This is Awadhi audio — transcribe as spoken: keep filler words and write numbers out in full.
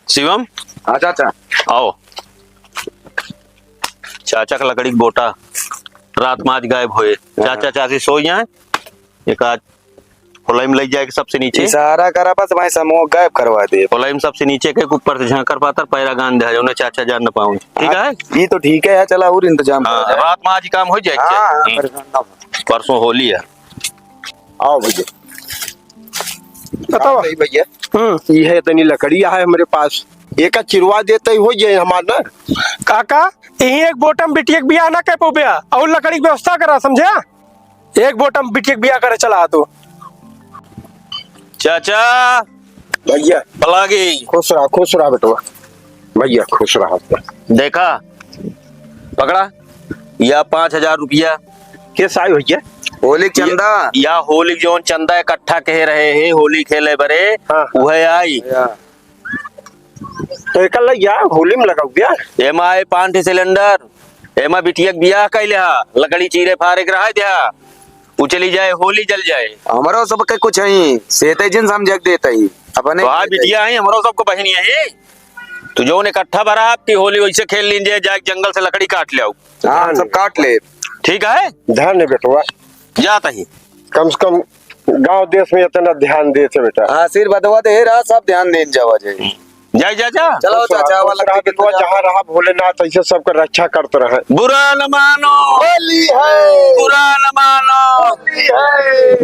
शिवम, हाँ चाचा। आओ। चाचा का लकड़ी के बोटा रात में आज गायब होए। हाँ। चाचा चाची सोइ जाए, एक आज फुलई में लइ जाए के सबसे नीचे। इशारा करा बस भाई, समूह गायब करवा दे। फुलई में सबसे नीचे के ऊपर से झांकर पातर पैरा गान दे, जौने चाचा जान न पाऊँ। ठीक है? ये तो ठीक है यार, चला और इंतजाम हाँ, करा जाए। रात में आज ही काम होइ जाए। हाँ, हाँ, हम्म। परेशान ना हो। परसों होली है। आओ भैया। बताओ। नहीं भैया। हम्म। ये है इतनी लकड़ी है हमरे पास। एका चिरवा देते ही होइ जाए हमार ना। काका, यही एक बोटम बिटिया के बियाह ना कर पउबे, और लकड़ी की व्यवस्था करा, समझे? एक बोटम बिटिया के बियाह करे चला तू। चाचा। भैया। पलागी। खुश रहा, खुश रहा बेटवा। भैया, खुश रहा। देखा, पकड़ा, या पाँच हजार रुपया। के साई भैया? होली के चंदा। या होली के जौन चंदा इकट्ठा कहे रहे हैं, होली खेले बरे, हाँ। उहे आई। या। तो एकर लग गया, होली में लगाऊ गया। एमा आई पाँच ठे सिलेंडर, एमा बिटिया के बियाह कइले हा, लकड़ी चीरे फारे के रहा द्या, उ चली जाए, होली जल जाए। हमरो सबके कुछ है, सेते जिन समझ के देते ही, अपने तो हाँ, देते ही। बिटिया है, हमरो सबको बहिन यही। तो जौन इकट्ठा भरा आपकी होली, वैसे खेल लीजिए, जाए जंगल से लकड़ी काट ले आओ। हाँ, सब काट ले। ठीक है? धन्य बेटवा। जाता ही। कम से कम गांव देश में इतना ध्यान देते बेटा। आशीर्वादवा दे रहा, सब ध्यान देन जावा जाए। जय जय जय। चलो खुश रहा, चाचा, खुश वाला रहा टिकट बेटवा, बजा। जहाँ रहा भोलेनाथ ऐसे सबके रक्षा करते रहे। बुरा न मानो। होली है। बुरा न मानो। होली है।